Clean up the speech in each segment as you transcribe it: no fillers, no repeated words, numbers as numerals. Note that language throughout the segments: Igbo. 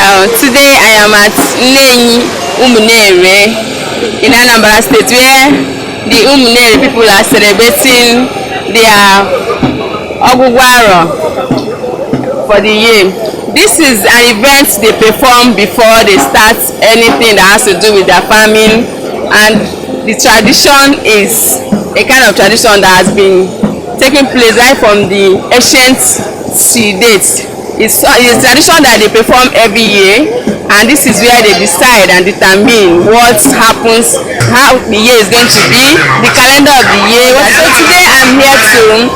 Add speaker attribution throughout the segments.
Speaker 1: Today I am at Nneyi Umunere in Anambra State, where the Umunere people are celebrating their Ogwugwu Aro for the year. This is an event they perform before they start anything that has to do with their farming, and the tradition is a kind of tradition that has been taking place right from the ancient to date. It's a tradition that they perform every year, and this is where they decide and determine what happens, how the year is going to be, the calendar of the year. So today I'm here to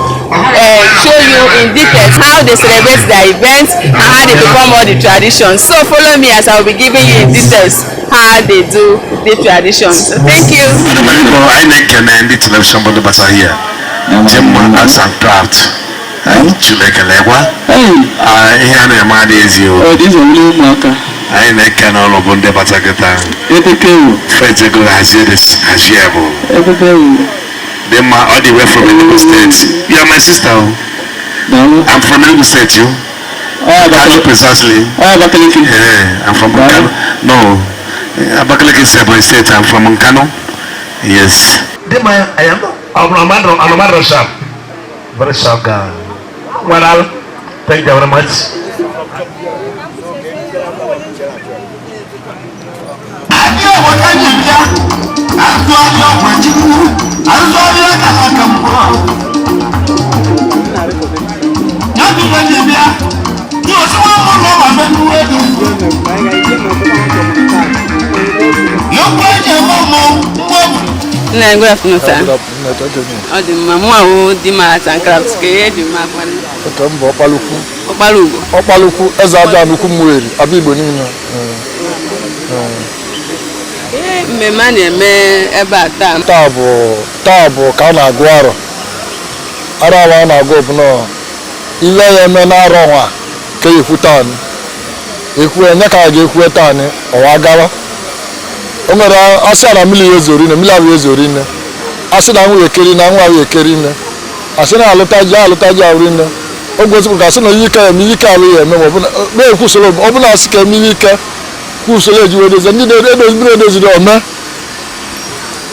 Speaker 1: show you in details how they celebrate their events and how they perform all the traditions. So follow me as I will be giving you in details how they do the traditions. So thank you.
Speaker 2: Anyị na-ekene ndị television bụ ndị batara here, Jemma Arts and Craft. Anyị chụrụ ekele kwa. Ihe a na-eme adịghị ezi o.
Speaker 3: Ọ dị ụzọ nwere ụmụaka.
Speaker 2: Anyị na-ekene ụlọ bụ ndị bata kịta.
Speaker 3: Ebekewu.
Speaker 2: Fete hazie hazie bụ
Speaker 3: Ebekewu.
Speaker 2: Dị mma all the way from Enugu State. You are my sister o.
Speaker 3: Daalụ.
Speaker 2: I'm from Enugu State, you.
Speaker 3: Ọ
Speaker 2: Kano
Speaker 3: Abakaliki.
Speaker 2: Precisely.
Speaker 3: Ọ Abakaliki.
Speaker 2: Yeah, I'm from Nkanu. No, Abakaliki is Ebonyi State. I'm from Nkanu. Yes. Dị mma, I am I'm a sharp. Very sharp guy. Well, thank you very much.
Speaker 1: Nna, good afternoon, sir. Ọ dị mma, mụ ahụ dị mma Arts and Crafts ka ihe eji mma akwa.
Speaker 4: Nke m bụ Ọkpalukwu.
Speaker 1: Ọkpara Ugo.
Speaker 4: Ọkpalukwu, eze aja nnukwu Mmụeri, Aba Igbo niile.
Speaker 1: Ihe mmemme a na-eme ebe a taa?
Speaker 4: Taa bụ ka a na-agụ arọ. Arọ ahụ a na-agụ bụ nọọ ile ya eme n'arọ nwa ka ekwu taa ekwu enye ka a ga-ekwu taa ọwa gawa. O nwere asị na mmiri ya ezori nne, mmiri ahụ ezori nne. Asị na anwụ ekeri na anwụ ahụ ekeri nne. Asị na alụta ji alụta ji ahụ nne. Oge ozugbo ka asị na ihe ike eme ihe ike alụ ya eme, ma ọ bụ na-ekwu usoro ọ bụla asị ka eme ihe ike kwu usoro eji wee dozie ndị na-edozi mmiri edoziri ome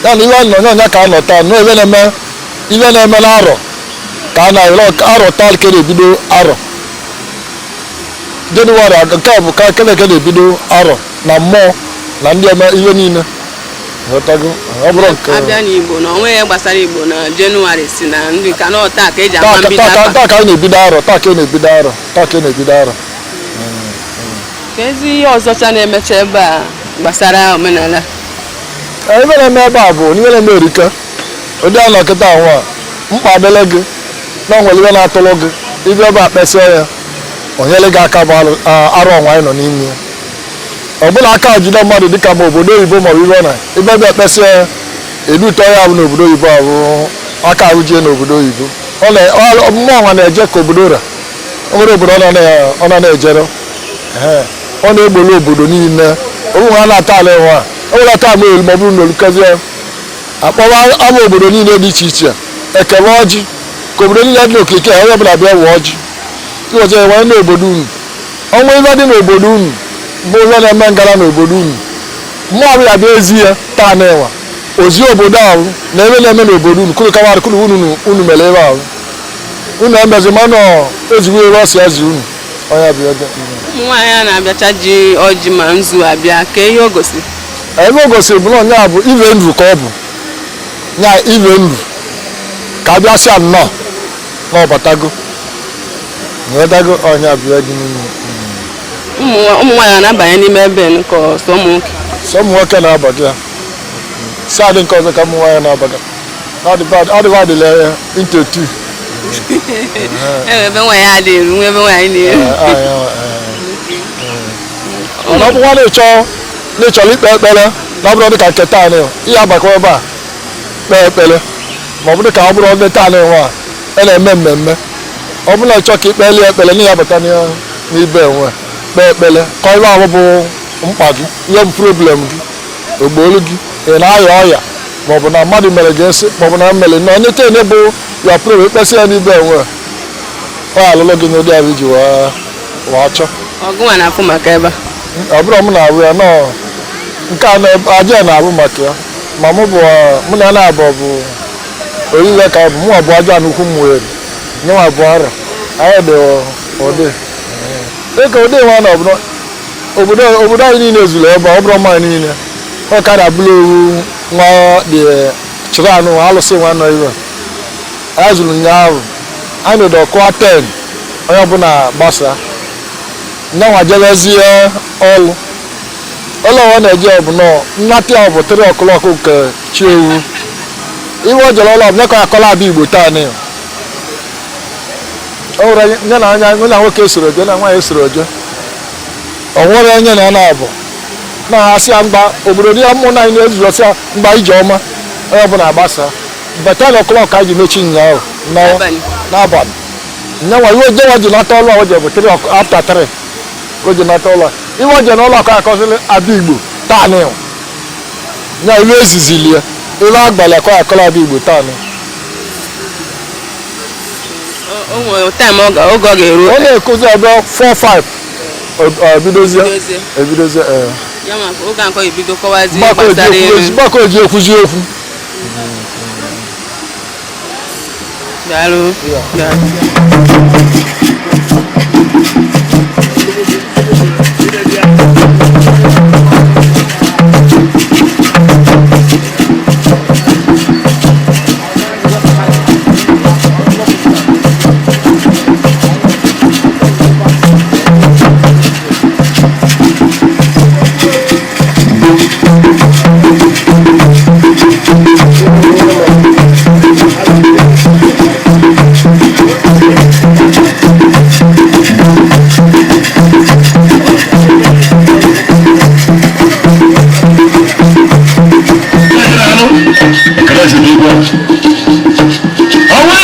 Speaker 4: ya na ihe a nọ nya ka a nọ taa nọ ihe na-eme ihe na-eme n'arọ ka a na-ere arọ taa ka na-ebido arọ Jenụwarị nke a bụ ka keleke na-ebido arọ na mmụọ na ndị eme ihe niile. Ghọtago? Ọ bụrụ nke
Speaker 1: Abịa n'Igbo na onwe ya gbasara Igbo na Jenụwarị si na ndị ka na taa ka eji ama mbido
Speaker 4: taa
Speaker 1: afa.
Speaker 4: Taa ka anyị na-ebido arọ, taa ka na-ebido arọ, taa ka na-ebido arọ.
Speaker 1: Ka ezi ihe ọzọcha na-emecha ebe a gbasara omenala?
Speaker 4: Ife na-eme ebe a bụ n'ihe na-eme erika. Ụdị a nọ kịta nwa mkpa adịla gị na o nwere ihe na-atụrụ gị ibi ebe a kpesịa ya o nyere gị aka bụ arụ ọnwa anyị nọ n'ime ya. Ọ bụla aka jide mmadụ dịka ma obodo oyibo ma ọ bụ ibe na ibe ebe ekpesịa ya edu ụtọ ya bụ n'obodo oyibo ahụ aka ahụ jie n'obodo oyibo. Mmụọ nwa na-eje ka obodo ra o nwere obodo ọ nọ na-ejere. Ọ na-egbolu obodo niile onwe ha na-ata ala enwe a o nwere ata ama elu ma ọ bụrụ na olukezie akpọwa ama obodo niile dị iche iche ekele ọjị ka obodo niile dị n'okirikiri onye ọbụla bịa wee ọjị ịwọcha ya nwee n'obodo unu ọnwa ife dị n'obodo unu bụ ụzọ na-eme ngala n'obodo unu mmụọ ọbụla bịa ezi ya taa na enwa ozi obodo ahụ na ebe na-eme n'obodo unu kụrụ kawarị kụrụ unu unu mere ebe ahụ unu emezi mana ezigbo ebe ọ si ezi unu onye bụ ebe.
Speaker 1: Ụmụ nwaanyị a na-abịacha ji ọjị ma nzu abịa ka ihe o gosiri?
Speaker 4: Ebe o gosiri bụ na onye a bụ ive ndụ ka ọ bụ nya ive ndụ ka abịa sịa nnọọ na ọbatago nwetago onye abịa gị n'ime.
Speaker 1: Ụmụ nwaanyị na-abanye n'ime ebe ka sọ ụmụ nwoke?
Speaker 4: Sọ ụmụ nwoke na-abaga ya. Si adị nke ọzọ ka ụmụ nwaanyị na-abaga adịba adịla ya into two.
Speaker 1: Ebe nwaanyị adịghị eru nwa ebe nwaanyị na-eru.
Speaker 4: Mana ọ bụkwa na ịchọrọ ikpe ekpere na ọ bụrụ dịka nke taa ihe agbakọ ebe a kpee ekpere ma ọ bụ dịka ọ bụrụ ndị taa nwa a na-eme mmemme ọ bụrụ na ịchọ ka ikpe elie ekpere na ya bata n'ibe enwe kpee ekpere ka ọ ahụ bụ mkpa gị ihe bụ problem gị ogboolu gị ị na-aya ọya ma ọ bụ na mmadụ mere gị nsị ma ọ bụ na mmele na onye tene bụ ya problem ikpesị ya n'ibe enwe ọ alụlụ gị n'ụdị ahụ iji wee chọọ.
Speaker 1: Ọgụnwa na-afụ maka ebe a?
Speaker 4: Ọ bụrụ m na-arụ ya nọọ nke a aja na-arụ maka ya, ma mụ bụ mụ na ya na-abụ bụ orire ka bụ mụ bụ aja n'ukwu m were nye nwa bụ arọ anyị dị ụdị dịka ụdị nwa na obodo obodo anyị niile zuru ebe a, ọ bụrụ mma niile ọ ka na-abụla owu nwa dị chịrị anụ alụsị nwa nọ iwe anyị zuru ụnyaahụ. Anyị nọdụ ọkụa 10, onye ọbụla gbasa nyanwa jebezie ọlụ. Ọlụ ọ na-eje bụ nọ nnata ya bụ 3 o'clock nke chi ewu. Iwe o jere ọlụ ọ bụ nyekọ akọla abịa Igbo taa ni o nwere nye na anya nye na nwoke soro je na nwaanyị soro je, o nwere onye na ya na-abụ na-asị ya mgba obodo dị ya mmụ na anyị na-ezuzo sị ya mgba ije ọma, onye ọbụla agbasa mgbe 10 o'clock ka anyị ji mechi ụnyaahụ n'abalị. Nyanwa iwe jewa ji nata ọlụ ahụ je bụ 3 after 3 ka o ji nata ụlọ. Iwe o je n'ụlọ akụ akọzili abịa Igbo taa ni nya iwe ezizili ya iwe agbalị akọ akọla abịa Igbo taa ni.
Speaker 1: O nwere time oge ọ ga-eru?
Speaker 4: Ọ na-ekuzi ebe 4 5 ebidozie.
Speaker 1: Ebidozie.
Speaker 4: Ebidozie, ee.
Speaker 1: Ya ma oge a nke ọ ebido kọwazie
Speaker 4: mgbakọ eji
Speaker 1: gbasara
Speaker 4: ekwuzi
Speaker 1: elu.
Speaker 4: Mgbakọ eji ekwuzi okwu.
Speaker 1: Daalụ. Daalụ.
Speaker 2: Ekele eze n'igwe. Ọnwa!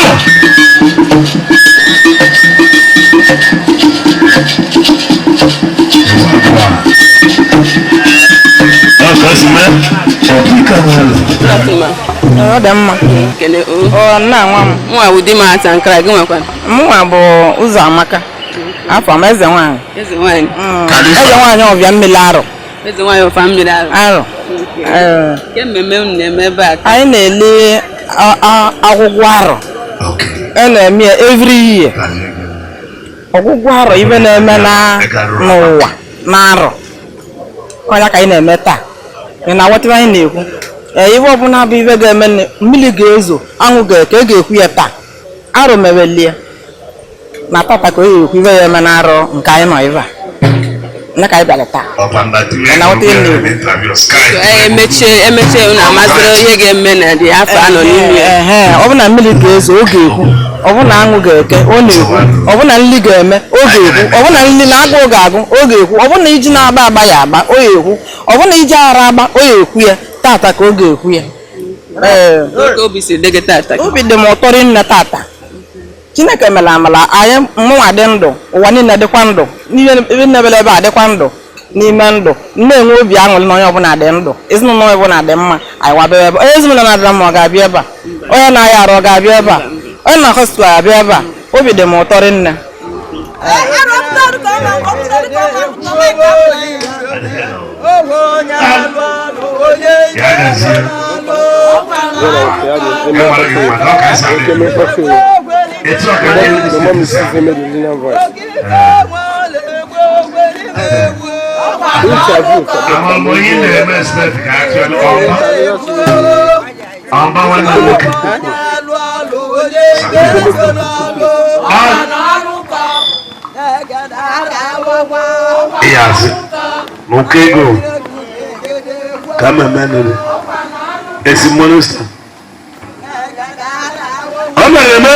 Speaker 2: Ọ ka o si mee? Ọkịka nwere.
Speaker 1: Ọfụma.
Speaker 5: Ọ dị mma.
Speaker 1: Kele o.
Speaker 5: Ọ nna nwa m.
Speaker 1: Mụnwa bụ di m ata nkara gị nwekwa.
Speaker 5: Mụnwa bụ ụzọ amaka afọ m, eze nwaanyị.
Speaker 1: Eze nwaanyị.
Speaker 5: Eze nwaanyị ọbịa mmiri arụ.
Speaker 1: Eze nwaanyị ọfa mmiri arụ.
Speaker 5: Arụ. Ee.
Speaker 1: Nke mmemme unu na-eme ebe a?
Speaker 5: Anyị na-ele akwụkwọ arụ. A na-eme ya every year, ọgwụgwọ arọ, ibe na-eme na n'ụwa na arọ ọnya ka anyị na-eme taa. Ị na-aghọta ibe anyị na-ekwu? Ee, ibe ọbụla bụ ibe ga-eme na mmiri ga-ezo, anwụ ga-eke, e ga-ekwu ya taa. Arụ mebelie na tata ka o ga-ekwu ibe ya eme na arọ nke anyị nọ ebe a nne ka anyị bịara taa. Ị na-aghọta ihe m na-ekwu?
Speaker 1: Ee, emechie emechie, unu amazịrị ihe ga-eme na dị afọ anọ n'ime ya.
Speaker 5: Ehe, ọ bụ na mmiri ga-ezo, ọ ga-ekwu. Ọ bụ na anwụ ga-eke, ọ na-ekwu. Ọ bụ na nli ga-eme, ọ ga-ekwu. Ọ bụ na nli na agụụ ga-agụ, ọ ga-ekwu. Ọ bụ na iji na-agba agba ya agba, ọ ga-ekwu. Ọ bụ na iji ara agba, ọ ga-ekwu ya tata ka ọ ga-ekwu ya. Ee.
Speaker 1: Ka obi si dị gị tata?
Speaker 5: Obi dị m ụtọ rinne tata. Chineke mere amala, anyị mụnwa dị ndụ, ụwa niile dịkwa ndụ, n'ihe ebe nnebele ebe a dịkwa ndụ n'ime ndụ, na-enwe obi aṅụrị na onye ọbụla dị ndụ, ezinụlọ onye ọbụla dị mma. Anyị wabịa ebe onye ezinụlọ na-adịra mma, ọ ga-abịa ebe a. Onye na-aya arụ, ọ ga-abịa ebe a. Onye na hospital abịa ebe a. Obi dị m ụtọ rinne.
Speaker 2: Ya gazie. Ya mara gị mma, na ọ ka esi adị. Etu a ka ndị
Speaker 6: The mom is made the Nigerian voice. Interview for
Speaker 2: Àwọn ọmọ yìí na-eme expect ka actually ọma ọma nwanne m nwoke. Ah, ịyazi n'ụkọ ego ka mmemme nụrụ esi minista ọ mere eme.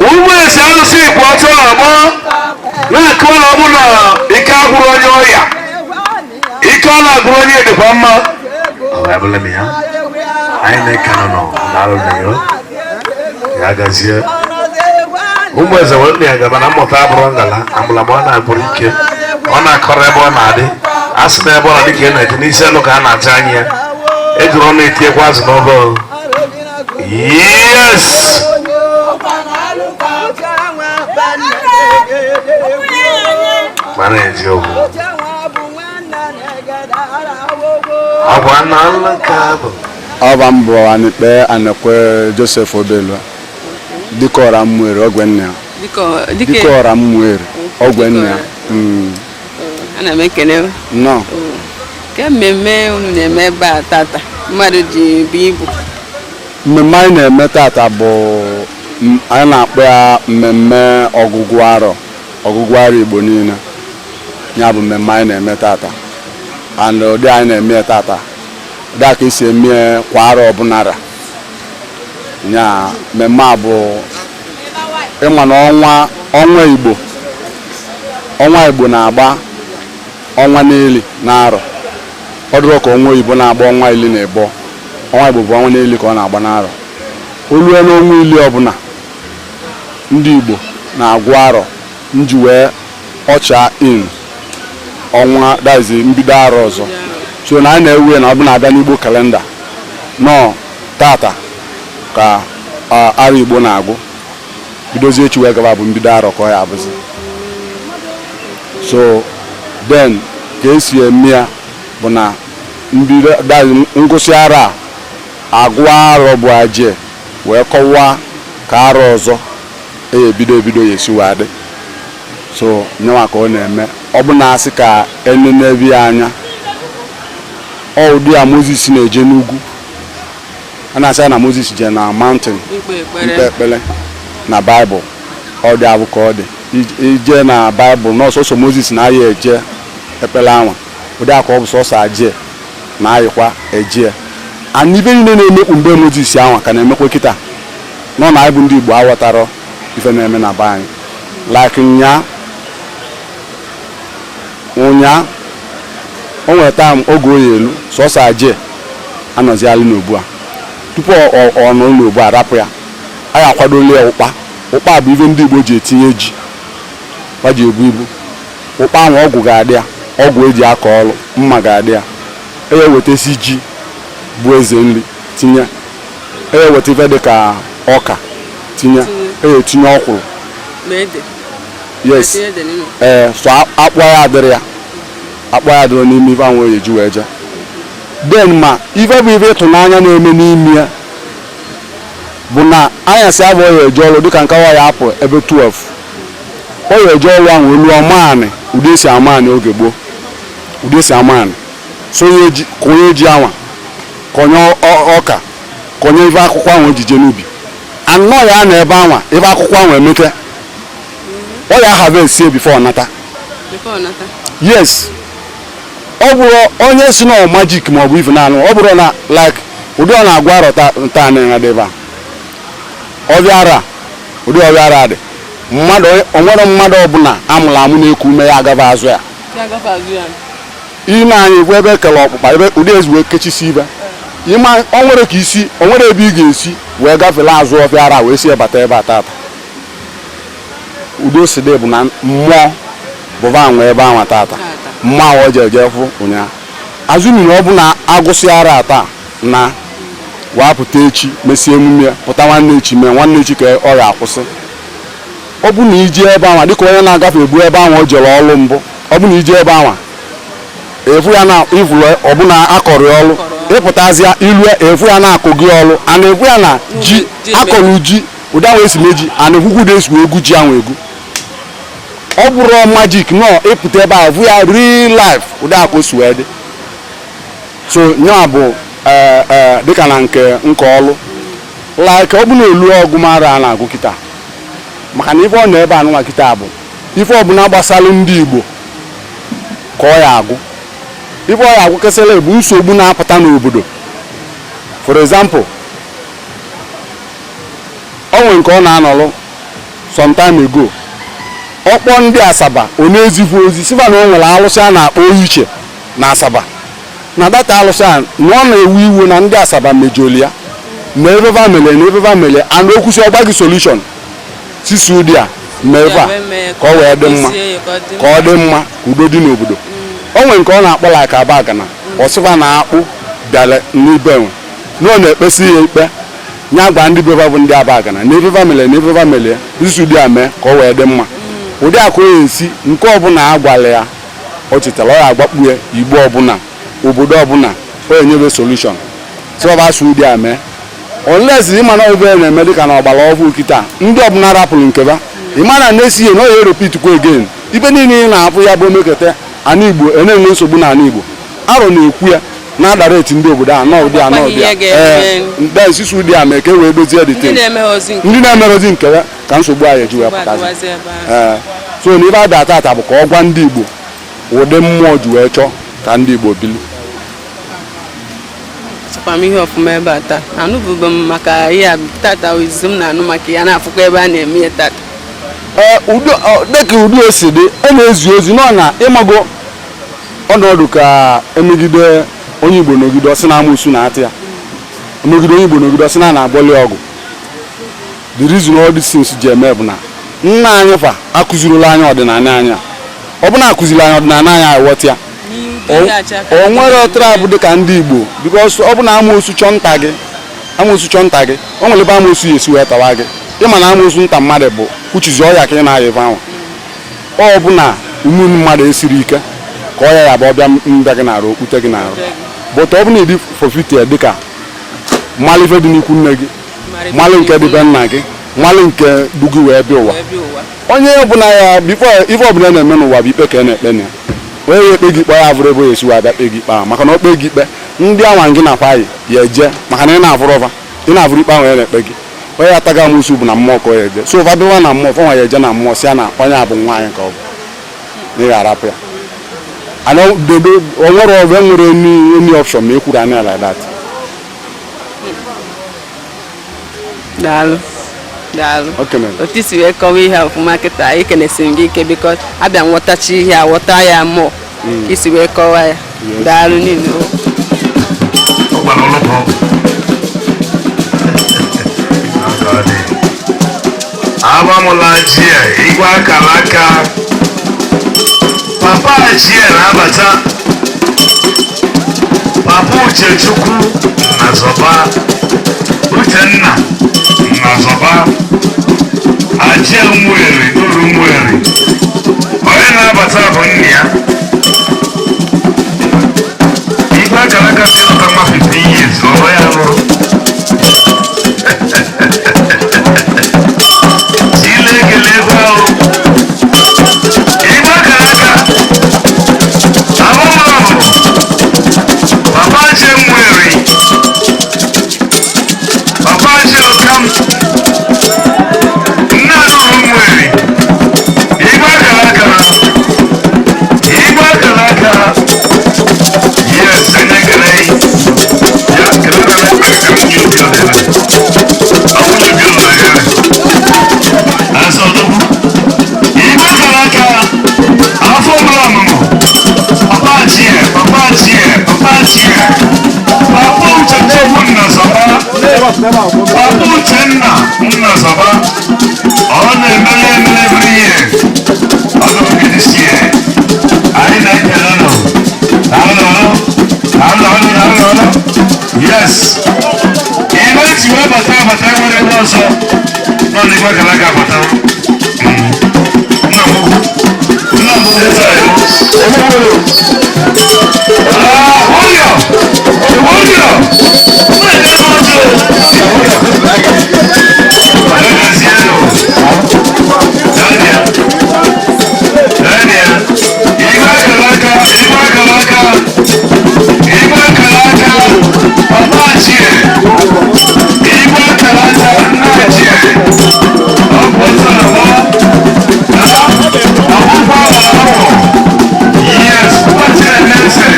Speaker 2: Ụmụ esi arụsị ikwu ọtọ ọgbọ na-akụ na ọ bụ na ike agwụrụ onye ọrịa, ike ọ na-agwụrụ onye dịkwa mma. Ọ ebụla m ya anyị na-ekene nọ na-alụ na ya. Ya gazie. Ụmụ eze wee nna ya gaba na mmụta abụrụ ngala amụlama, ọ na-abụrụ ike, ọ na-akọrọ ebe ọ na-adị. A sị na ebe ọ na-adị ka ị na-eje n'isi elu ka a na-acha anya ya ejiri ọnụ etinyekwa azụ n'obe. Yes. Mara eziokwu. Ọgwa nna nna nke bụ.
Speaker 7: Ọba m bụ Anikpe Anekwe Joseph Obelu, dịka ọra mmụere ogwe nna ya.
Speaker 1: Dịka
Speaker 7: Dịka ọra mmụere ogwe nna ya.
Speaker 1: Ana m ekene.
Speaker 7: Nnọọ.
Speaker 1: Ke mmemme unu na-eme ebe a tata mmadụ ji bụ ibu?
Speaker 7: Mmemme anyị na-eme tata bụ anyị na-akpọ ya mmemme ọgụgụ arọ, ọgụgụ arọ Igbo niile. Ya bụ mmemme anyị na-eme tata, and ụdị anyị na-eme ya tata ụdị a ka esi eme ya kwa arọ ọbụnara. Ya mmemme a bụ ịma na ọnwa Igbo, ọnwa Igbo na-agba ọnwa n'eli na arọ. Ọ dịrọ ka ọnwa oyibo na-agba ọnwa 12. Ọnwa Igbo bụ ọnwa n'eli ka ọ na-agba n'arọ. O rue n'ọnwa 10 ọbụla, ndị Igbo na-agụ arọ nji wee ọcha in ọnwa dazi mbido arọ ọzọ. So na anyị na-ewe na ọ bụ na-abịa n'Igbo kalenda nọ tata ka arọ Igbo na-agụ bidozie echi wee gaba bụ mbido arọ ka ọ ya abụzi. So then ka esi eme ya bụ na mbido dazi ngwụsị arọ a agụ arọ bụ aje wee kọwaa ka arọ ọzọ ebido ebido ya esi wee dị. So nyenwa ka ọ na-eme. Ọ bụ na asị ka enenebi ya anya, ọ ụdị a Moses na-eje n'ugwu, a na-asị ya na Moses je na mountain
Speaker 1: ikpe
Speaker 7: ikpe
Speaker 1: ekpere
Speaker 7: ekpere na Baịbụl. Ọ dị abụ ka ọ dị ije na Baịbụl na ọsọsọ Moses na-aya eje ekpere anwa, ụdị a ka ọ bụ sọsọ aje na-ayịkwa eje. And ife niile na-emekpu mgbe Moses anwa ka na-emekwa kịta nọ na anyị bụ ndị Igbo aghọtarọ ife na-eme na be anyị. Like nya ụnya o nwere tam oge oyi elu sọsọ aje anọzialụ n'obu a tupu ọ nọ n'obu a rapụ ya, anyị akwadola ya ụkpa. Ụkpa bụ ife ndị Igbo ji etinye ji, ọ ji ebu ibu. Ụkpa ahụ ọgwụ ga-adị ya, ọgwụ eji akọ ọrụ, mma ga-adị ya. E ewetasi ji bụ eze nri tinye, e eweta ife dịka ọka tinye, e etinye ọkwụrụ.
Speaker 1: Ma ede?
Speaker 7: Yes.
Speaker 1: Tinye ede n'ime?
Speaker 7: Ee, so akpụ ya adịrị ya, akpụ ya adịrị n'ime ife ahụ eji wee jee. Then ma ife bụ ife ịtụnanya na-eme n'ime ya bụ na anyasị abụ ya eje ọrụ dịka nke ya apụ ebe 12 ọ ya eje ọrụ ahụ olu ọmaanị ụdị esi amaanị oge gboo, ụdị esi amaanị. So onye ji ka onye ji anwa konye ọka, konye ife akwụkwọ ahụ ejije n'ubi anọ ya na ebe anwa ife akwụkwọ ahụ emete ọ ya harvest sie before ọ nata.
Speaker 1: Before ọ nata?
Speaker 7: Yes, ọ bụrụ onye si na magic ma ọ bụ ife na-anụ, ọ bụrụ na like ụdị ọ na-agwa arọ taa na dị ebe a ọbịa ara, ụdị ọbịa ara dị mmadụ, o nwere mmadụ ọbụla amụrụ amụ na-eku ume ya agaba azụ ya.
Speaker 1: Ya agafe azụ ya.
Speaker 7: Ime anyị bụ ebe ekele ọkpụkpa ebe ụdị ezigbo kechisi ibe ịma o nwere ka isi o nwere ebe ị ga-esi wee gafere azụ ọfịa ara wee si bata ebe a tata. Udo si dị bụ na mmụọ bụva nwe ebe anwa tata mmụọ ahụ o ji eje fụ ụnyaahụ azụ mmiri. Ọ bụ na agụsị ara taa na wee pụta echi mesie emume ya, pụta nwanne echi mee nwanne echi ka ọ ga-akwụsị. Ọ bụ na ije ebe anwa dịka onye na-agafe ebu ebe anwa o jere ọrụ mbụ, ọ bụ na ije ebe anwa efu ya na ifuru ọbụna akọrọ ya ọrụ, ịpụtazịa ilu efu ya na-akụ gị ọrụ a na-ekwu ya na ji akọrọ ji ụdị ahụ esi meji a na-ekwukwu ụdị esi egwu ji ahụ egwu. Ọ bụrụ magic nọ ịpụta ebe a efu ya real life ụdị akụ o si wee dị. So nyaa bụ dịka na nke nke ọlụ like ọ bụ na elu ọgụmara a na-agụ kịta, maka na ife ọ nọ ebe a nụnwa kịta bụ ife ọbụla gbasara ndị Igbo ka ọ ya agụ. Ife ọ ya agụ kesịrị bụ nsogbu na-apụta n'obodo. For example, o nwere nke ọ na-anọlụ some time ago, ọkpọ ndị Asaba ọ na-ezipụ ozi sịba na o nwere alụsị a na-akpọ Oyiche na Asaba, na data alụsị a na ọ na-ewe iwe na ndị Asaba mejọrọ ya na efefa mere na efefa mere and okwusi ọgba gị solution sisi ụdị a mee ebe a ka ọ wee dị mma, ka ọ dị mma, ka udo dị n'obodo. O nwere nke ọ na-akpọ like Abagana, ọsịfa na akpụ bịara n'ibe enwe na ọ na-ekpesi ya ikpe nya gwa ndị beba bụ ndị Abagana na efefa mere na efefa mere sisi ụdị a mee ka ọ wee dị mma. Ụdị akụ ya esi nke ọbụla a gwara ya o chetara ọ ya agbakpu ya Igbo ọbụla, obodo ọbụla, o enyebe solution si ọba asụ ụdị a mee, unless ịma na ọbụla na-eme dịka na ọgbara ọfụ kịta, ndị ọbụla rapụrụ nkeba, ịma na na-esi ihe na ọ ya repeat kwa again. Ibe niile ị na-afụ ya bụ omekete ana Igbo na-enwe nsogbu n'ala Igbo. Arọ na-ekwu ya na-adara eti ndị obodo a nọọ ụdị a nọọ ụdị a. Ee, ndị ụdị a mee ka e wee dozie the thing. Ndị na-emerozi nke ya ka nsogbu anyị eji wee pụtazi. Ee, so na ibe a bịa tata bụ ka ọ gwa ndị Igbo ụdị mmụọ ji wee chọọ ka ndị Igbo bili.
Speaker 1: Achọkwa m ihe ọfụma ebe a taa. Anụbụbe m maka ihe a tata, izizi m na-anụ maka ya, na-afụkwa ebe a na-eme ya tata.
Speaker 7: Ee, dịka ụdị o si dị, e na-ezi ozi nọ na ịmago ọnọdụ ka emegide onye Igbo n'ogide ọsị na amụsụ na-atị ya, emegide onye Igbo n'ogide ọsị na na-agbọli ọgụ. The reason all these things ji eme bụ na nna anyị fa akụzirila anyị ọdịnala anyị. Ọ bụ na akụziri anyị ọdịnala anyị, aghọta ya. O nwere tribe dịka ndị Igbo, because ọ bụ na amoosu chọọ nta gị, amoosu chọọ nta gị, o nwere ebe amoosu ya esi wee tawa gị. Ịma na amoosu nta mmadụ bụ kwuchizi ọya ka ị na-aya ebe ahụ. Ọ bụ na umu mmadụ esiri ike ka ọya ya bụ ọbịa mbịa gị na-arụ okpute gị na-arụ, but ọ bụ na ịdị forfeited, dịka mmalụ ife dị n'ikwu nne gị, mmalụ nke dị be nna gị, mmalụ nke du gị wee bịa ụwa. Onye ọbụla ya before, ife ọbụla na-eme n'ụwa bụ ikpe ka a na-ekpe na ya. Onye ya ekpe gị ikpe ya avụrụ ebe ya esi wee abịa kpe gị ikpe ahụ, maka na o kpe gị ikpe, ndị anwa gị na akwa ya eje, maka na ị na-avụrụ ọva, ị na-avụrụ ikpe ahụ ya na-ekpe gị. Onye ya ataga amụsụ bụ na mmụọ ka ọ ya eje. So ụfọdụ na mmụọ fọnwa ya eje na mmụọ, si ya na onye a bụ nwa anyị, ka ọ bụ na ị ga-arapụ ya. O nwere ọbụ enwere any option ma e kwuru anya like that.
Speaker 1: Daalụ, daalụ. Otu isi wee kọwa ihe ọfụma kịta, ekenesiri m gị ike, biko abịa nghọtachi ihe a, ghọta ya mmụọ isi wee kọwa ya. Daalụ niile.
Speaker 2: Ọ gbara ọlụpụ. Agbamụla chie igwe akara aka papa chie na-abata, papa Uchechukwu na Zọba, Uchenna na Zọba, Achie Mweri uru Mweri. Onye na-abata bụ nna ya. Igwe akara aka si nọta nwa 15 years ọrụ ya rụrụ. Chineke ego ahụ. Igwe akara aka abụmahụ papa Achie Mweri, papa Achie Okam, nna Arụrụ Mweri. Igwe akara aka, igwe akara aka. Yes, anyị ekele ya, kelere aka nwunye obi ọdịrị ọ nwunye obi ụlọ ya azọ ọdọgwu. Igwe akara aka, afọ mụrụ ọmụmụ papa Achie, papa Achie, papa Achie, papa Uchechukwu nna Zọba, papa Uchenna nna Zọba. Ọ na-emele emele every year. Ọ ga-oge this year anyị na-ekele nụ. Daalụ, daalụ, daalụ, daalụ, daalụ. Yes, ihe esi wee bata abata nwere ebe ọzọ nọ n'igwe akara aka abata. Nna m ukwu, nna m ukwu, Ah, Julio! Julio! Igwe akara aka, igwe akara aka, igwe akara aka, papa Achie, igwe akara aka, nna Achie, ọ bụ ọsọ na ọgbụgba ahụ. Yes, papa Achie na-ese.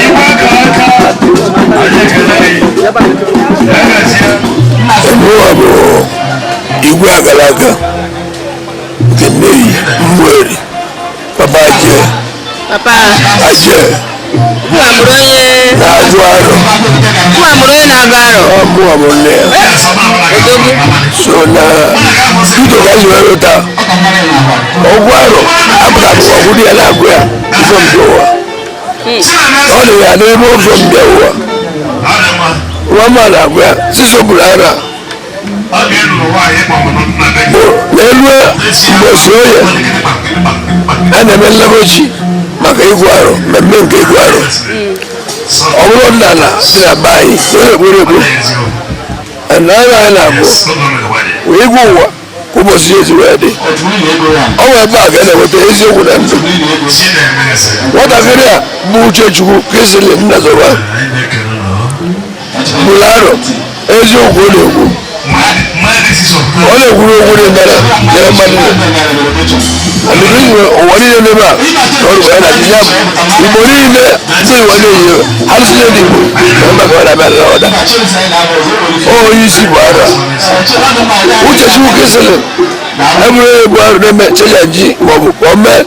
Speaker 2: Igwe akara aka, anyị ekele gị. Ya gazie.
Speaker 8: Mụwa bụ igwe akara aka nke Nneyi Mweri, papa Achie.
Speaker 1: Papa
Speaker 8: Achie.
Speaker 1: Mụwa mụrụ onye
Speaker 8: na-agụ arọ.
Speaker 1: Mụwa mụrụ onye na-agụ arọ.
Speaker 8: Ọ mụwa bụ nne ya.
Speaker 1: Odogwu.
Speaker 8: So na tuto ka anyị wee lụta ọgwụ arọ apụta bụ ọgwụ dị ya na-agụ ya ụzọ mbịa ụwa. Ọ dị ya n'ebe ụzọ mbịa ụwa nwa mma na-agụ ya sisogburu ara. Bụ n'elu mgbe oye a na-eme nlebochi maka igwu arụ, mmemme nke igwu arụ. Ọ bụrụ ọdịnala dị na be anyị na ekpuru ekpu na anyị na-abụ wee igwu ụwa ka ụbọchị ezi wee dị. Ọ bụ ebe a ka a na-enweta eziokwu na ndụ. Nwatakịrị a bụ Uchechukwu Kingsley Nnazọba bụrụ arọ eziokwu. Ọ na-ekwu, ọ na-ekwuru okwu dị ndara nyere mmadụ niile. Ụwa niile n'ebe a na ọrụ ya na ya bụ Igbo niile, ndị Igbo niile ha sị ndị Igbo na mba ka ọ na-abịa ala ọda. Onye isi bụ arọ Uchechukwu Kingsley ebụrụ egbu arụ na-eme cheja ji maọbụ ka o mee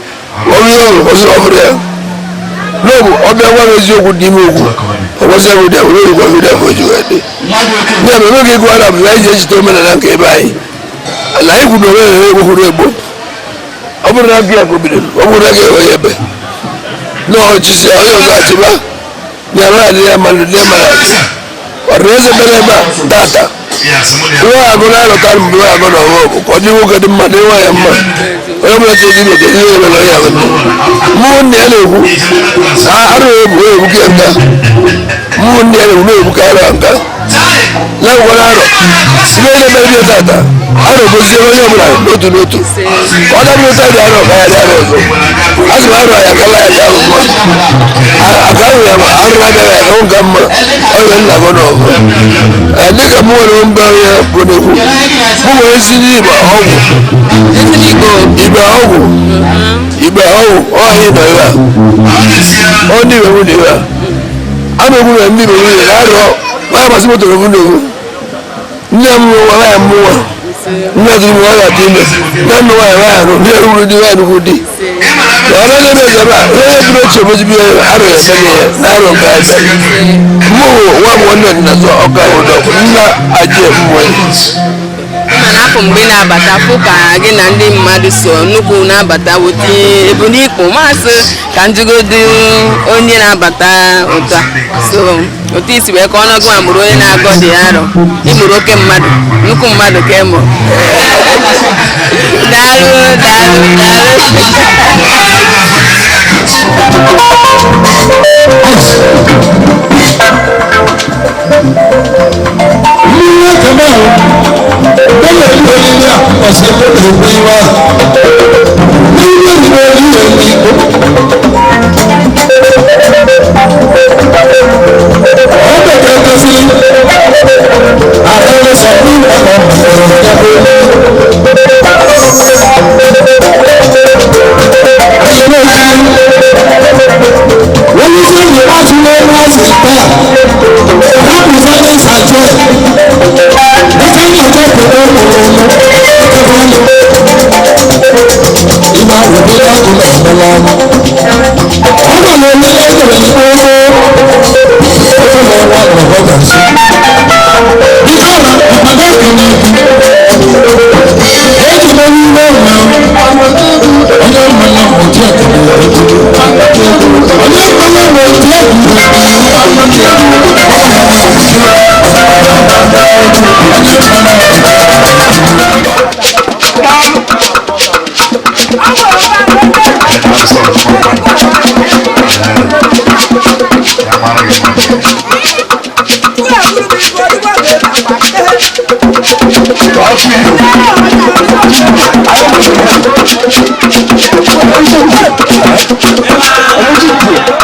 Speaker 8: ọrụ ihe ọrụ ọzọ. Ọ bụrụ ya n'obu ọbịa gwa m eziokwu n'ime okwu ọgbọsị egwu dị were orukwa gị afọ ji wee dị ya bụ ebe ga-egwu ara bụ anyị ji ejite omenala nke ebe anyị ala anyị kwuru omenala egwu kwuru egbo. Ọ bụrụ na gị ya ka o bidoro, ọ bụrụ na gị enweghị ebe na ọchịchị onye ọzọ achịba ya mara adị ya mmadụ dị mara adị ọdịneze mere ebe a tata ihe agụ na-alọta mgbe ihe agụ na ọghọ bụ ka ọ dị nwoke dị mma, dị nwaanyị mma, onye ọbụla chọrọ ime ka ihe emere onye ahụ mụ nne ya na-ekwu arụ ebu ebu ka nka mụ nne ya na-ekwu na-ebu ka arụ nka na-ekwara arọ ihe na-emere bịa tata arọ gozie onye ọbụla n'otu n'otu ka ọ dabere ụta dị arọ ka ya dị arọ ọzọ. A sị m arọ ya kala ya dị ahụ mma aka ahụ ya ma arụ na-abịaghị ya ka nka mma ọrịa nna gị n'ọgụ. Dịka mụ nwere mba ya bụ n'ekwu mụ nwere ezi ndị Igbo ọgwụ Igbo ọgwụ Igbo ọgwụ ọhịa nọ ebe a. Ọ ndị Igbo mụ na ebe a a na-ekwu na ndị Igbo nwunye na arọ nwaanyị gbasị moto na na-ekwu nne m nwa nwaanyị m nwa nne dịrị m nwa ga-adị ime nne m nwaanyị nwaanyị arụ ndị ruru di nwaanyị ruru di na ọ naghị eme ebe a onye bụrụ ochie mozibi ya arụ ya eme ya na arụ nke ebe mụ nwa m nwanne nna zọ ọka ụdọ nna aje mmụọ.
Speaker 1: Mana afọ mgbe ị na-abata fụ ka gị na ndị mmadụ so nnukwu na-abata weta ebunikpo masị ka njigodi onye na-abata ụtọ so otu isi wee ka ọnụọgụ ma mụrụ onye na-agọ dị arọ ịmụrụ oke mmadụ, nnukwu mmadụ ka ị mụrụ. Daalụ, daalụ, daalụ.
Speaker 9: Mmiri ekene ahụ bẹ́ẹ̀ ni orí ní ọ̀sẹ̀ tó lè gbé wá nínú ìwé orí èmi. Ó bẹ̀rẹ̀ tó sí àtẹ̀lé sọ fún ọkọ̀ ọ̀rọ̀ wọ́n ní sí ìwé láti lé wá sí ìta láti sáré ṣàjẹ́ nítorí ọjọ́ ìpínlẹ̀ òkùnkùn ìmọ̀ òbí lọ́dún ọ̀pọ̀lọ́ ọmọ mi ní ẹgbẹ̀rún ní owó ó lọ wà lọ́wọ́ gbà sí. Ìkọ́ra ìpàdé ìkànnì èjì lórí ilé ìmọ̀ ọjọ́ ìmọ̀ náà mo jẹ́ ìkànnì ọjọ́ ìmọ̀ náà mo jẹ́
Speaker 8: Thank you.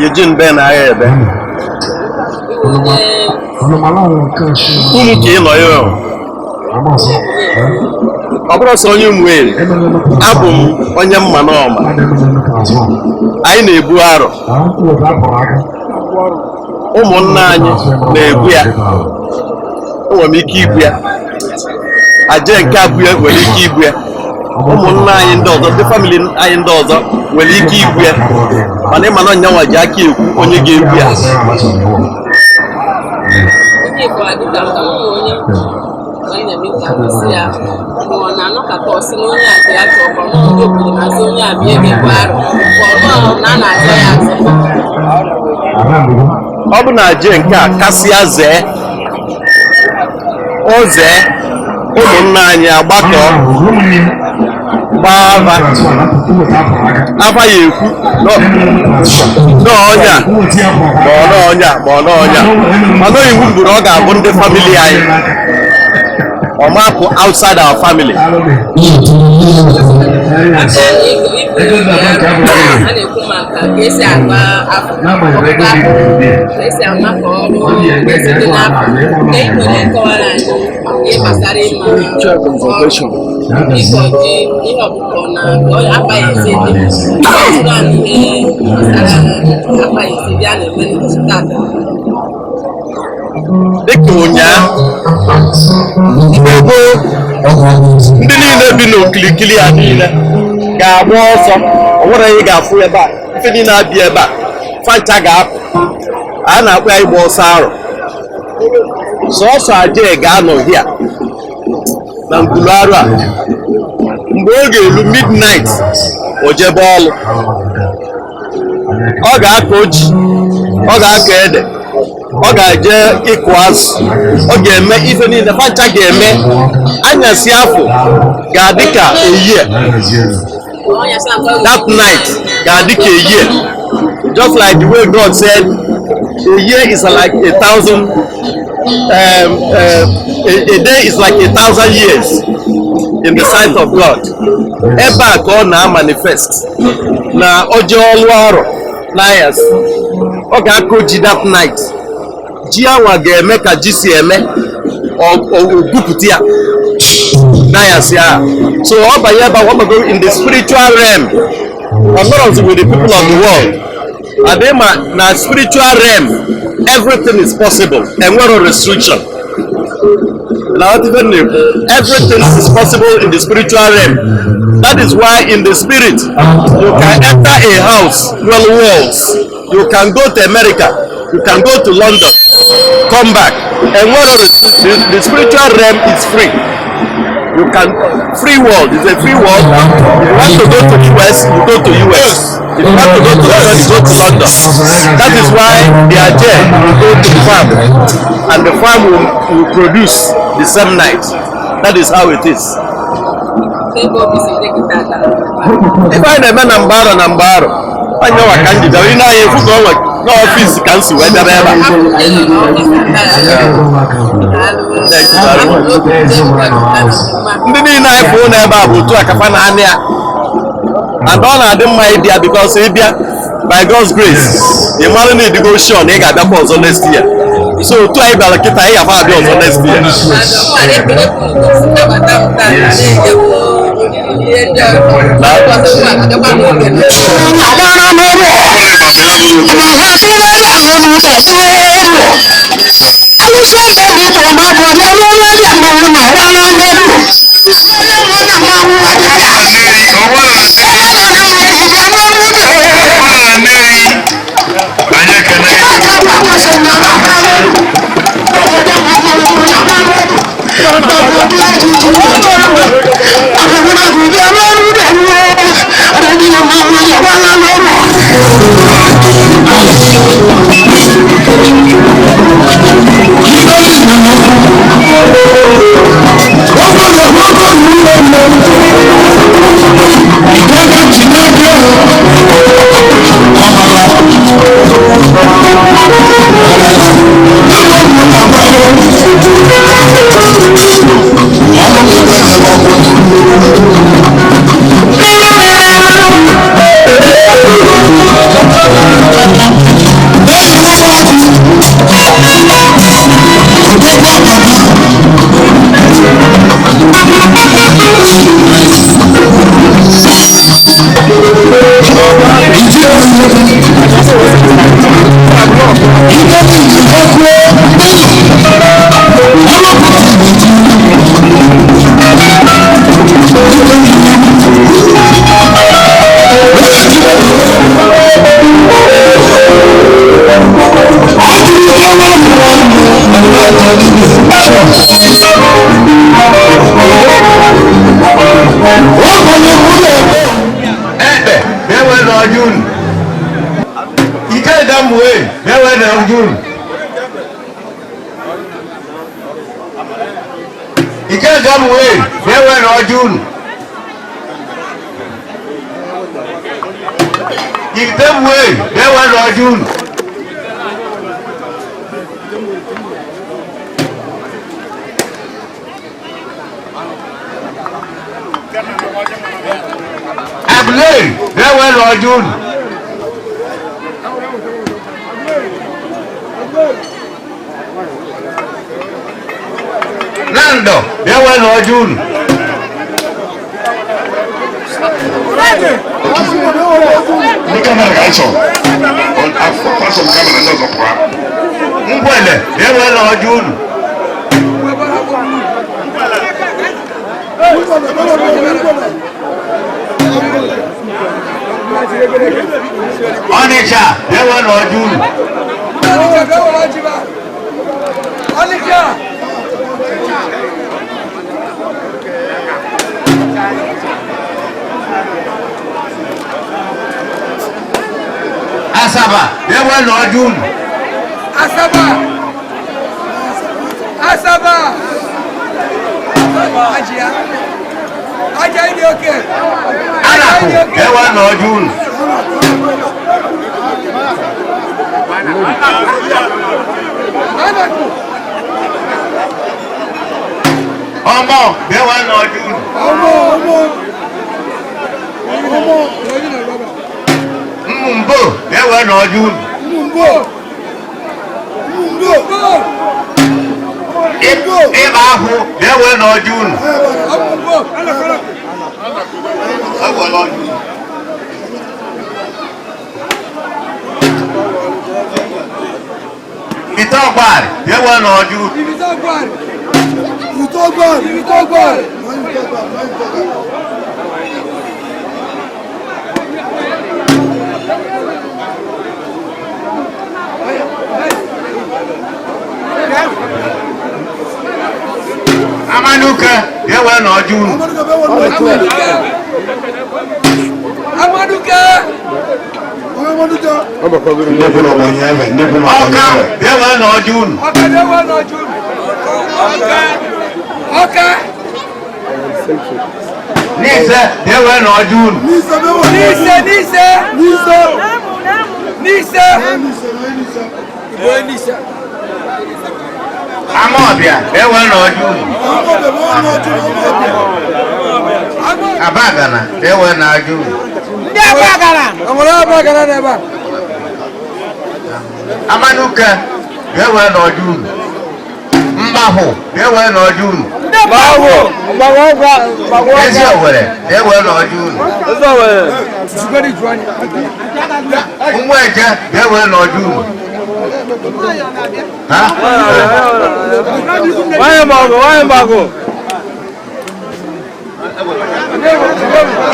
Speaker 10: Eugene Ben agha ebe unu ka ị nọ ya ọ bụrụ sọ onye Umueri, abụ m onye mma n'ọma. Anyị na-ebu arọ, ụmụnna anyị na-ebu ya, enwere m ike ibu ya, aje nke abụ ya nwere ike ibu ya, ụmụnna anyị ndị ọzọ, ndị famili anyị ndị ọzọ nwere ike ibu ya, mana ịma na ọnyanwa ji aka ekwu onye ga-ebu ya. Ọ bụ na aje nke a kasịa zee, o zee, ụmụnna anyị agbakọ gbaa ava, ava ya ekwu n'ọnya ma ọ n'ọnya ma ọ n'ọnya, mana iwu bụ na ọ ga-abụ ndị famili anyị, ọ mapụ outside our family.
Speaker 1: A na-ekwu maka ka esi agba afọ, ka esi ama ka ọrụ esi dị n'afọ, ka ị nwere ịkọwara anyị ihe gbasara ịma ịkọ ji, ihe ọkụkọ na akpa ezi dị tụrụ anyị ihe gbasara akpa ezi dị a na-eme n'ụbọchị tata.
Speaker 10: Dịka ụnyaa, mgbe gboo, ndị niile bi n'okilikili a niile ga-agba ọsọ, ọ nwere ihe ga-afụ ebe a, ife niile abịa ebe a fancha ga-apụ. A na-akpọ ya ịgba ọsọ arọ. Sọọsọ aje ga-anọ hia na ngwulu arụ a. Mgbe ọ ga-eru midnight, o jebe ọlụ, ọ ga-akọ ji, ọ ga-akọ ede, ọ ga-eje ịkụ azụ, ọ ga-eme ife niile fancha ga-eme. Anyasị afọ ga-adị ka ehihie, that night ga-adị ka ehihie, just like the way God said a year is like a thousand, a day is like 1,000 years in the sight of God. Ebe a ka ọ na-manifest na oje ọlụ ọrụ n'anyasị, ọ ga-akụ ji that night. Ji anwa ga-eme ka ji si eme, ọ gwupụta ya n'anyasị ahụ. So ọ banye ebe ahụ, ọ bago in the spiritual realm, ọ nọrọzi with the people of the world. Adịma na spiritual realm, everything is possible, enwero restriction. Na what even if everything is possible in the spiritual realm. That is why in the spirit you can enter a house well walls, you can go to America, you can go to London, come back. Enwero the spiritual realm is free. You can free world is a free world. If you want to go to US, you go to US. If you want to go to London, you go to London. That is why the Aje will go to the farm, and the farm will produce the same night. That is how it is.
Speaker 1: Ebe obi si dị gị tata?
Speaker 10: Ife anyị na-eme na mgbarụ na mgbarụ onye nwa ka m ji bịara ị na-anya efu ka ọ nwe n'ọfịs ka m si wee bịara ebe a. Thank you very much. Ndị niile anyị fụrụ n'ebe a bụ otu a kafa na anị ya, and ọ na-adị mma ịbịa, because ịbịa, by God's grace, ị mara na ịdịgo sure na ị ga-abịakwa ọzọ next year. So otu anyị bịara kịta, ị ga-afa abịa ọzọ next year.
Speaker 1: Nnabata m tata na-ejewo ihe ndị ọzọ abịakwa n'oge.
Speaker 9: Alụsị ebe bụ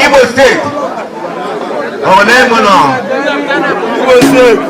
Speaker 2: Igbo State. Ọ na-emu nọ.
Speaker 8: Igbo State.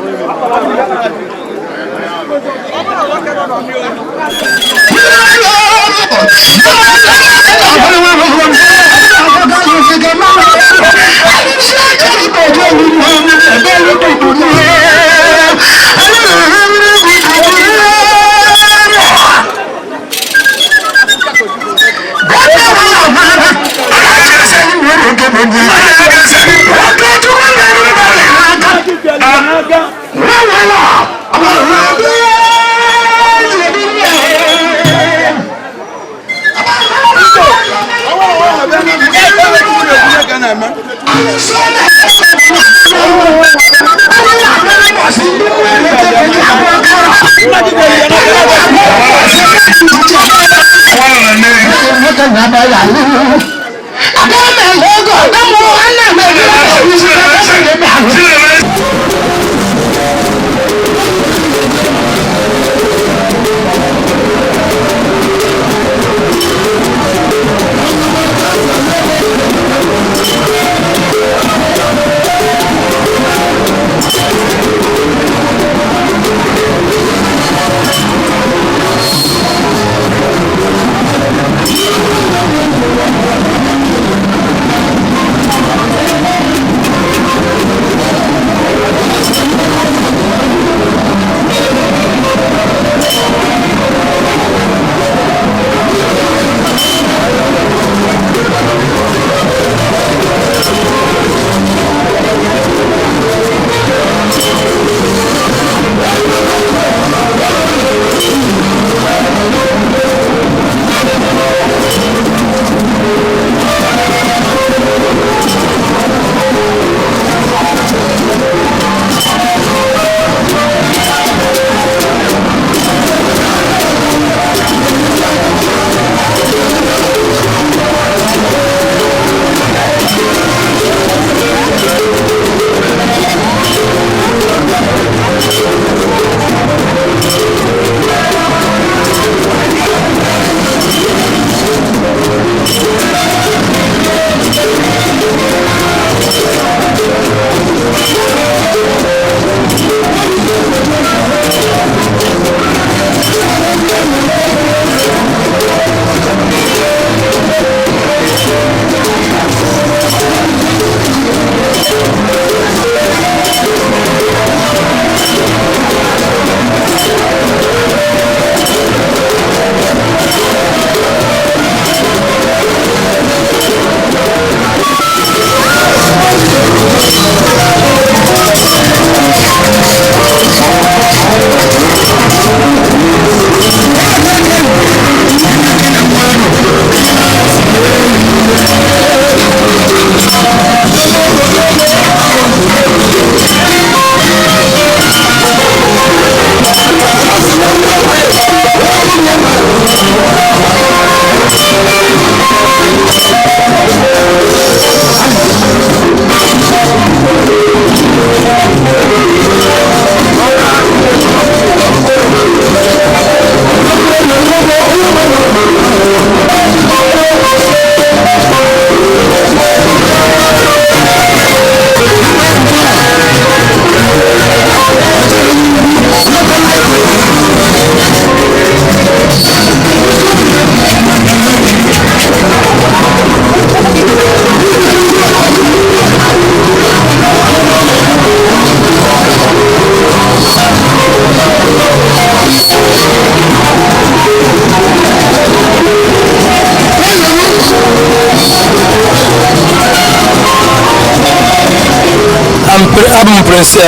Speaker 8: Abụ m Prince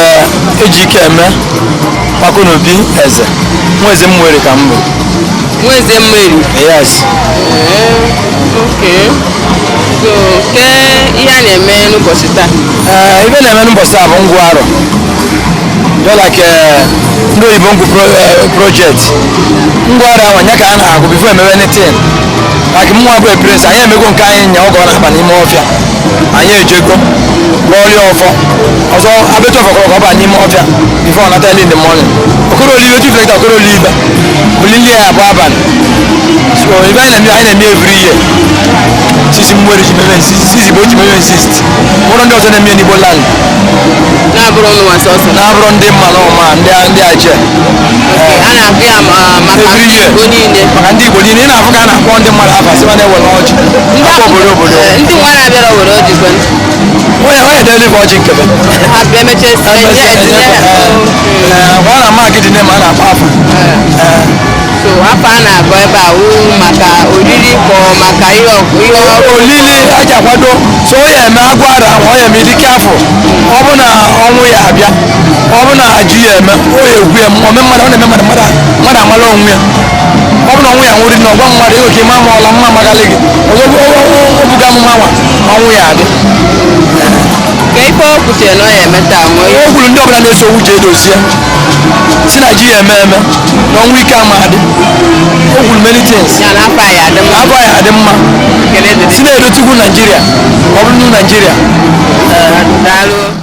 Speaker 8: Ejike Eme Pakunobi Eze. Nwa eze m nwere ka m bụ.
Speaker 1: Nwa eze m nwere?
Speaker 8: Yes.
Speaker 1: Okay. So, ke ihe a na-eme n'ụbọchị taa?
Speaker 8: Ibe na-eme n'ụbọchị taa bụ ngwa arọ. Just like ndị oyibo ngwu project. Ngwa arọ ahụ nya ka a na-agụ before emewe anything. Like mụnwa bụ Prince, anyị emego nke anyị nya oge ọ na-aba n'ime ọfịa. Anyị ejego lọrịa ọfọ. Ọzọ abịa ọfọ ka ọ ba n'ime ọfịa before ọ nata early in the morning. Okoro olive, otu ifekta okoro olive. Olili ya bụ abalị. So ibe anyị na-eme every year. Sisi Mweri ji mebe insist, sisi Igbo ji mebe insist. Nwere ndị ọzọ na-eme n'Igbo land.
Speaker 1: Na-abụrụ ụnụ nwa sọsọ.
Speaker 8: Na-abụrụ ndị mmanụ ọma, ndị aje.
Speaker 1: A na-agụ ya maka
Speaker 8: Every
Speaker 1: ndị
Speaker 8: year.
Speaker 1: Igbo niile.
Speaker 8: Maka ndị Igbo niile, ị na-afụ ka a na-akpọ ndị mmadụ afa sị ma na-ewere ọjị. Akpọ obodo obodo.
Speaker 1: Ndị nwa na-abịara were ọjị kwe.
Speaker 8: Onye dele ife ọjị nkebe.
Speaker 1: Ha bịa emechaa esi enye etinye ha.
Speaker 8: Ọ na-ama agidi nne ma a na-akpọ afa.
Speaker 1: So afọ a na-agụ ebe a wụ maka oriri ka ọ maka ihe
Speaker 8: Olili aji akwado so ọ ya eme agụ ara ahụ, ọ ya eme idike afọ ọ bụ na ọnwụ ya abịa, ọ bụ na ji ya eme, ọ ya egwu ya ome mmadụ, ọ na-eme mmadụ mmadụ mmadụ amala onwe ya. Ọ bụ na ọnwụ ya nwụrụ na ọgwa mmadụ ịhụ ka ịma ma ọla mma amagalị gị ọzọ, ọ buga amụma nwa ọnwụ ya adị.
Speaker 1: Ka ife o kwuchere na ọ ya eme taa nwee.
Speaker 8: O kwuru ndị ọbụla na-eso okwu ji edozie si na ji ya eme eme na ọnwụ ike ama adị. O kwuru many things.
Speaker 1: Ya na afọ a ya adị mma.
Speaker 8: Afọ ya adị mma.
Speaker 1: Ekele dịrị.
Speaker 8: Si na-edotukwu Naijiria, ọ bụrụ na Naijiria.
Speaker 1: Daalụ.